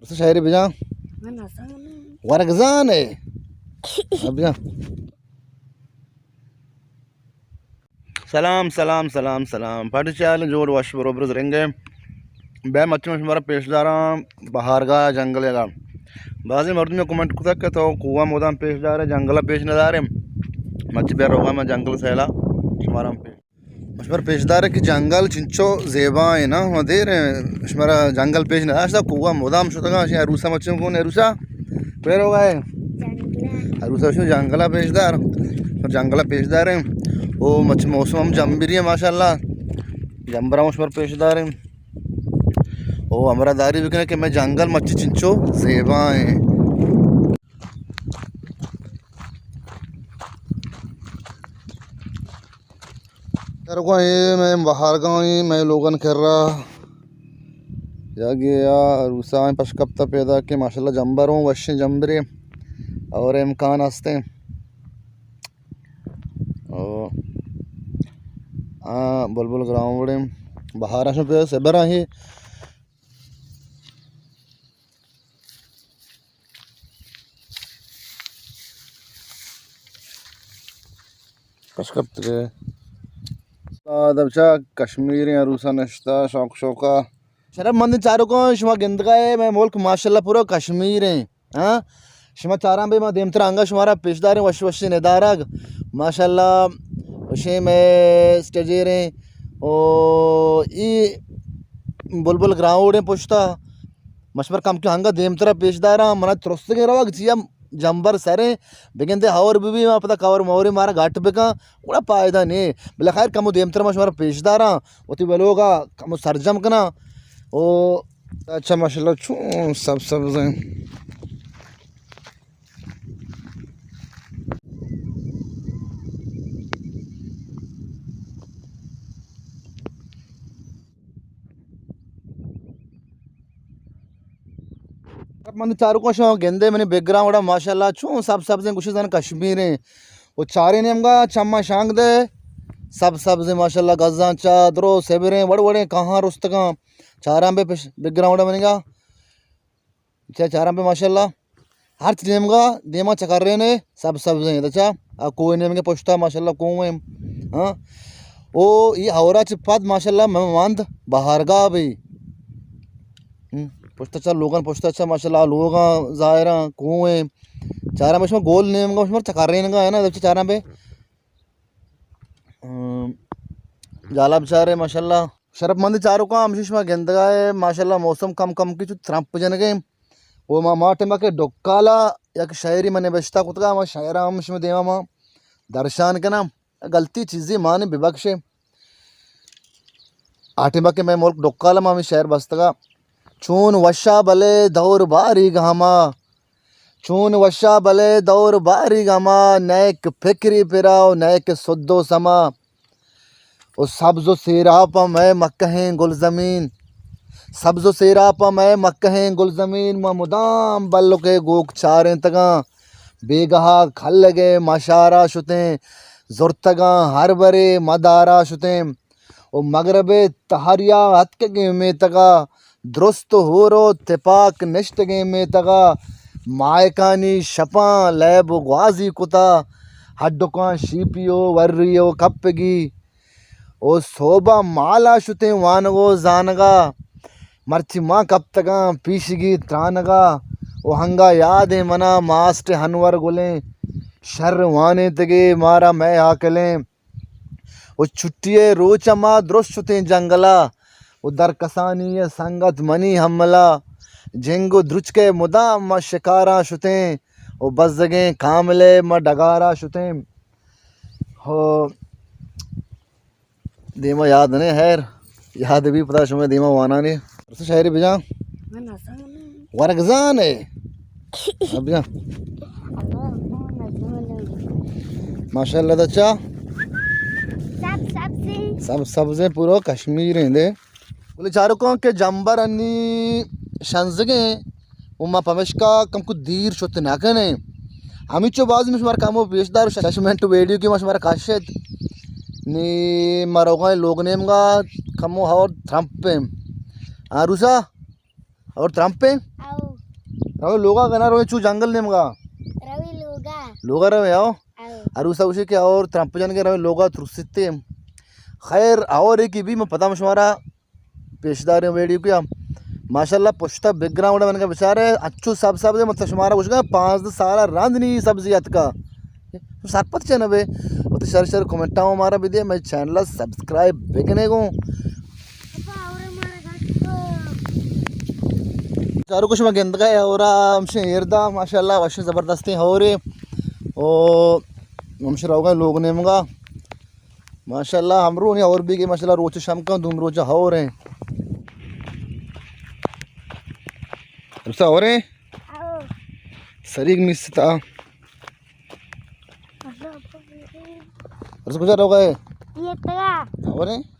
بس شاعری بجان۔ ورگزان ہے۔ اب جان۔ سلام، سلام، سلام، سلام۔ پاٹی چال جوڑ وش برو برز رنگے۔ بے مچ مش مارا پیش داراں بہارگاہ جنگل گا۔ بعضی مردم کمنٹ کتا کہ تو کوہ مدام پیش دارے، جنگل پیش نہ دارے۔ مچ بے روگا میں جنگل سیلا شمارا پیش مشمر پیش دارے کہ جنگل چنچو زیبا ہے نا، ما دیر ہیں، شمارا جنگل پیش نہ داشتا، کوہ مدام شتگا، شی عروسا مچوں کون عروسا؟ پیر ہو گئے۔ عروسا شو جنگلا پیش دار، شمار جنگلا پیش دار ہیں۔ او مچ موسم ہم جمبری ہے ماشاءاللہ، جمبرا ہم شمار پیش دار ہیں۔ او ہمرا داری بکنے کہ میں جنگل مچ چنچو زیبا ہیں۔ ترگو اے میں بہارگاہ ایں، میں لوگن کرا۔ یا گیا عروسا ایں پشکپتا پیدا کہ ماشاءاللہ جمبر ہوں، وشیں جمبرے اور امکان ہستے۔ او، آ، بلبل گراؤنڈ ایں، بہار شو پہ سبرا ہی۔ کش کپت کے۔ استاد اب چا کشمیریں عروسا نشتا، شوق شوقا۔ شرف مند چاروکاں، شما گندگا ہے، میں ملک ماشاءاللہ پورا کشمیر ہیں۔ ہاں؟ شما چاراں بے ما دیمتر انگا شمارا پیش داریں، وش وش ندارگ۔ ماشاءاللہ، وشیں میں سٹیجیریں۔ او، ای بلبل گراؤنڈیں پشتا۔ مشمر کم کہ ہنگا دیمترا پیش داراں، منا ترستگیں روگ چیا جمبر سریں، بگندے ہور بی بی، ما پدا کور مورے مارا گٹ بکن، گڑا پائدہ نے۔ بلے خیر کمو دیمترا ما شمارا پیش داراں، وتی ولوگا کمو سرجم کناں۔ او اچھا ماشاءاللہ چون سب سبز ہیں۔ من چاروکاں شما گندے منی بیک گراؤنڈ ماشاءاللہ چون سب سبزیں گوشی زن کشمیریں۔ و چاریں نیمگا چما شانگ دے سب سبزیں ماشاءاللہ گزاں چا درو سبریں وڑ وڑیں کہاں رستگاں۔ چاراں بے پش-، بیک گراؤنڈ منیگا۔ چا چاراں پہ ماشاءاللہ۔ ہرچ نیمگا دیما چکرین سب سبزیں۔ اچھا، آ کوہ نیمگے پشتا ماشاءاللہ کوہ ہیں۔ ہاں۔ او، ای ہورا چہ پد ماشاءاللہ میں مند بہارگاہ بھی۔ ہم، پشتا چا لوگان پشتا چا ماشاءاللہ لوگاں ظاہراں کوہ ہیں۔ چاراں بشما گول نیمگا بشما چکرین گا ہے نا، چاراں پہ۔ ہم، جالا بچارے ماشاءاللہ۔ شرپ مند چاروکاں ہمشی شما گندگا ہے، ماشاءاللہ موسم کم کم کی چو ترمپ جنگے۔ و ما، ما ٹیما کہ ڈکالا یک شاعری من نبشتہ کتگا، ما شاعرا ہم شما دیما ما درشان کناں۔ غلطی چیزی مانے ببخشے۔ آ ٹیما کہ میں ملک ڈکالا ما ہمیں شاعر بستگا۔ چون وشا بلے دور باریگ ہما، چون وشا بلے دور باریگ ہما، نئیک فکری پرا و نئیک سد و سما۔ و سبز و سیراپاں مئے مکہیں گلزمین، سبز و سیراپاں مئے مکہیں گلزمین، ما مدام بلکے گوک چارینتگاں۔ بیگہا کھلگے مشارا شتیں، زرتگاں ہر برے مدارا شتیں۔ و مغرب تہریا اتکگیں میتگا، درست ہور و تپاک نشتگیں میتگا، ماہکانی شپاں لیب و گوازی کتا، ہڈکاں شیپی و وری و کپگی۔ و سہبا مالا شتیں وانگ و زانگا، مرچی ما کپتگاں پیشگی ترانگا۔ و ہنگا یادیں منا ماسٹ انور گلیں، شر وانینتگے مارا مئے عاقلیں۔ و چھٹی ء روچ ء ما درست شتیں جنگل ء، و درکسانی ء سنگت منی ہمل ء۔ جنگ و درچک ء مدام ما شکاراں شتیں، و بزگیں کامل ء ما ڈگار ء شتیں۔ ہو، دیما یاد نہ، خیر، یاد بھی پدا شمئے دیما وانانی۔ شاعری بجان۔ من نزانم۔ ورگزان ہے۔ اب جان۔ ماشاءاللہ دچا۔ سب سبزیں۔ سب سبزیں پورا کشمیر ہیں دے۔ بلے چاروکاں کہ جمبر انی شنزگیں و ما پمشکا کمکو دیر شت نہ کنیں۔ ہمیچو باز میں شمار کمو پیش دار شش منٹ ویڈیو کی ما شمار کشت۔ نی ما روگاں لوگ نیمگا کمو اور ترمپ ہیں۔ ہاں روسا؟ اور ترمپ ہیں؟ آؤ۔ روے لوگا کنا روے چو جنگل نیمگا؟ روی لوگا۔ لوگا روے آؤ؟ آؤ۔ اروسا گوشے کہ اور ترمپ جنگے روے لوگا ترسیتے۔ خیر، اور ایک بھی میں پتا میں شمارا پیش داریں ویڈیو کیا۔ ماشاءاللہ پشتا بیک گراؤنڈ من کا بچارے اچو سب سب دے، مطلب شمارا گوشگا پانزدہ سال رند نی سبزی اتکا۔ سرپد چے نہ بے، وتی شر شر کمنٹاں مارا بدے، مئے چینل سبسکرائب بکنے گوں۔ چارو کچھ میں گندگا ہے اور ہمشے ایردا ماشاءاللہ وش زبردستیں ہورے۔ او ہمشے روگا لوگ نیمگا۔ ماشاءاللہ ہمرو نی ہور بیگے ماشاءاللہ روچ شم کن دوم روچ ہور ہیں۔ رسا ہور ہیں؟ سریگ نیستا۔ رسا کجا روگا ہے؟ یہ تگا۔ ہور ہیں؟